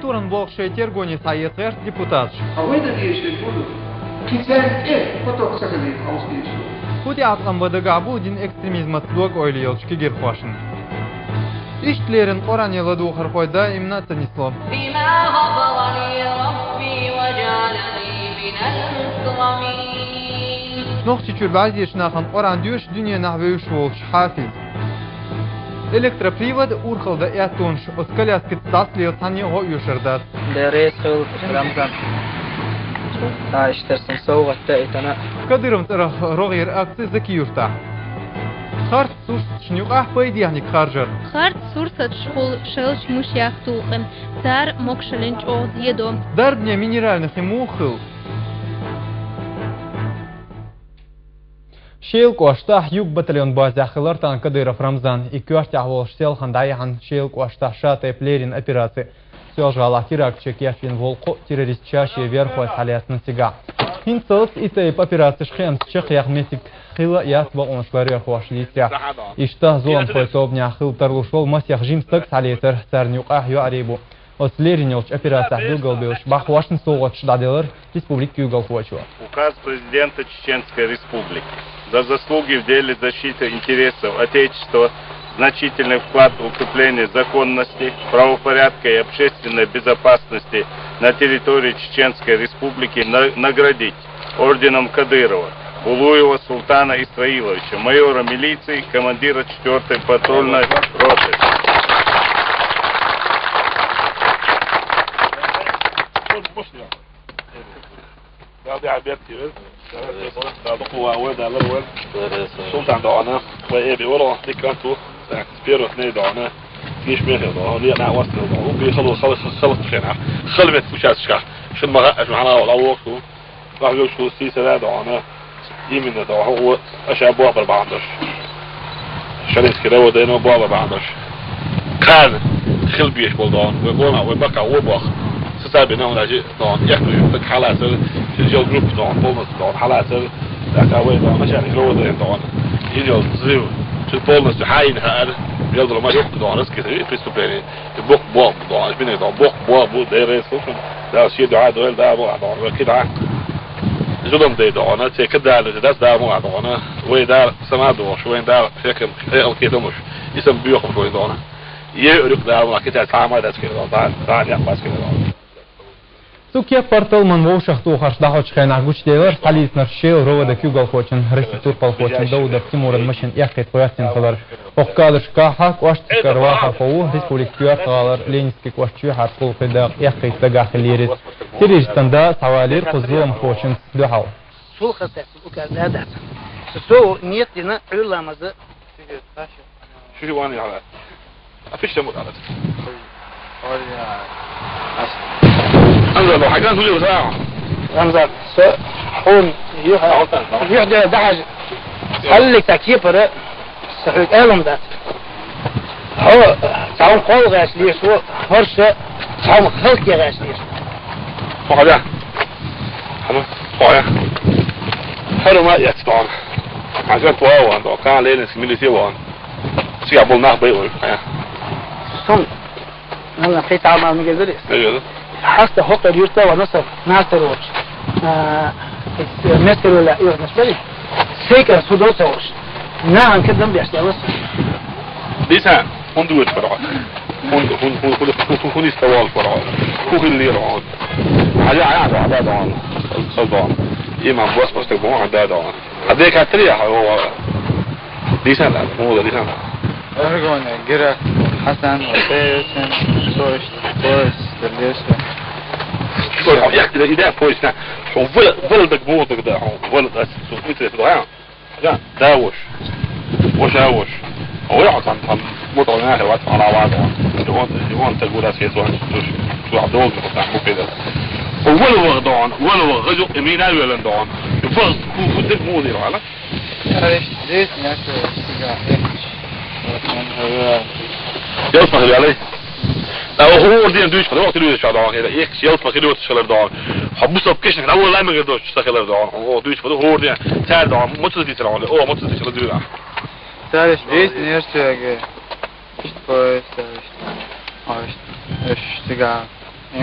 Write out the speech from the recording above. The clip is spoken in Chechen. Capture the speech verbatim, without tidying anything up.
Туран болх шоай тергоне схьаэца гӀерта депутаташ. А вай дан дезаш дерг фу ду? Кхин царна тӀе поток ца хилийта хьовса дезаш ду. ХӀу тӀеӀаткъам бан дагахь бу дин экстремизмаца дог-ойла йолчу кегирхошна. Иштта леррина Къуръане ладугӀархой даимна а ца нисло. بما غفر لي ربي وجعلني من المكرمين. Нохчийчуьра бӀаьргех нахана Къуръан доьшуш дуьненахь вевзаш волчу хьафиз. Электропривод, урхалла дан аьттонаш, оцу коляскаца дӀасалела цхьанне а гӀо оьшур дац. Деррес хила, Рамзан. Ха, иштта сан совгӀат даийтина. Кадыровн цӀарах рогӀера акци Закиюртахь. Харц сурсаташна юкъахь пайдехьниг харжар. Харц сурсаташ хула шелча мушех тулкъем, цара могушаллин чӀогӀа зен до. Дарбане минеральни хи муха хила? Шелан кӀоштахь юг батальон базехь хилар тахана Кадыров Рамзан. И коьртехь волуш селхана дӀаяьхьна Шелан кӀоштахь ша тайпа леррина операци. Соьлжа-ГӀалахь теракташ кечдина волу кхо террорист ша шен верхойх схьалаьцна цигахь. ХӀинццалц и тайпа операцеш кхиамца чекхъяккха меттиг хилла яц бакъонаш ларъярхоша дийцарехь. Иштта зуламхойн тобанехь хила тарлуш волу масех жима стаг схьалецар, царна юкъахь йоӀарий бу. Оцу леррина йолчу операцехь билгалбевллачу баххошна совгӀаташ дӀаделира республикан куьйгалхочо. Указ президента Чеченской Республики. За заслуги в деле защиты интересов Отечества, значительный вклад в укрепление законности, правопорядка и общественной безопасности на территории Чеченской Республики на- наградить орденом Кадырова Булуева Султана Исраиловича, майора милиции, командира четвёртой патрульной роты. Султан дона, вай эби вара, дикант ву, первый дона, гиш мехе дона, у бихало хала хала хенах, хала вет участка, шин мага, аш махана вала воксу. Бах вевзаш ву сийсара дона, именно дона, хӀу аша бохбар бахьана долуш. Шаринский РОВД-но бохбар бахьана долуш. Кхана хила безаш болу дона, вай гона, вай баккха вон боху. Са сабина вон ажи дона, яхна ю, так хьалацар, ши жол группа дона, полностью дона, хьалацар, так вай дона, шаринский РОВД дона. Жи жол взрыв, ши полностью хьайна хаар, жол дона, ма юхку дона, раскисари преступление. И боккха боху дона, аш бина дона, боккха боху бу, деррес хушун, Дала шен дуьхьа дойла, Дала мукъ лахь дона, вай кхидӀа. Зулам дай дона, церан кадалуьйту дац, Дала мукъ лахь дона, вай Дала сама дохуш, вай Дала хекам, хекъал кхетамаш, и сам боьхуш вай дона. Е рюк Дала мукъ лахь, кхидӀа цхьа а ма дац кхидӀа дона, дӀа, дӀа некъ бац кхидӀа дона. Цу кеппара талламан вовшахтохарш дӀахьочу хенахь гучуделира схьалийцинарш Шелан РОВД куьйгалхочун, Россин турпалхочун Даудов Тимуран машина эккхийта гӀоьртина хилар. ХӀокху кадрашкахь кӀоштан цӀарца вахархо ву Республикан коьртехь гӀалара Ленинский кӀоштан чоьхьара гӀуллакхийн дакъа эккхийта дагахь хилира иза. Террористан да схьавалийра кху зуламхочунца дуьхьал. Сулхасаьцна указ а дац. Со, со нет дина Ӏуьйра ламаза. Шу ван яхьа. Афиш тему калат. Анзар, ну, хьаган хуьлуьйтуш вара? Анзар, со хьуна юха, юха де дахьаш. Хьаллик та кепара, со хьоьга алам дац. Хьо, цхьа хӀума кхолла гӀерташ леш ву, хӀорш, цхьа хӀума хӀаллакье гӀерташ леш. Хьо хьада? Хьана? Хьо хьа? ХӀара ма яц тхьона. Хьажа тхо ван, тхо кхана Ленинский милице ван. Цигахь болу нах байъур, хьан? Сум, нана, кхин цхьа мел мегар дара иза? Мегар ду. Хьаста хӀокхуьнан юьртара ван аса, Настар волчу. А, иза, Мескарвелла юьртанаш бари? Сайкара судо ца волуш. Нахана кадам беш далас. Дисан, хӀунда вуьйцуш вара хьо? ХӀунда, хӀун, хӀун, хӀун, хӀун, хӀун иста волуш вара хьо? ХӀун хилира хьо? Хьажа, хьажа, хьажа, хьажа, хьажа. Имам бос, бос, так бон, хьажа, хьажа. Хьан декхаьттарий ахьа, о, дийсан да, муха дийсан да? Аргоне, Герат, Хасан, Васеевсен, Сойш, Сойш, Сергейсен. Стой, хьо яхтира, иде поезд, на. Хьо вала, вала даг муха даг да, хьо вала дац, су, интерес да, хьа? Да, да, вош. Вош, а, вош. Ой, хьо там, там, вот он нахер, вот, ала, ала, ала. И он, и он так гуляет, если он, слушай, слушай, долго, вот там, вот это. Вала вагӀа дон, вала вагӀа, гӀазу, и мина велан дон. И вагӀа, ку, ку, ку, ку, ку, ку, Ариш, здесь мясо всегда. Вот он говорит. Ялсмахи ялай. Да, о, хӀор ден дуьйцуш хилар, вахтар дуьйцуш хилар, дагӀан хилар. Эх, ялсмахи хилар, хилар, дагӀан. Хьо бусалба кешнах, да, вала мегар доцуш са хилар, дагӀан. О, дуьйцуш хилар, хӀор ден. Цар, дагӀан, мацу дийцар, дагӀан. О, мацу дийцар, дагӀан. Цар иш дийс, нерча, ге. Ишт поезд, ишт. О, ишт. Иш, всегда. И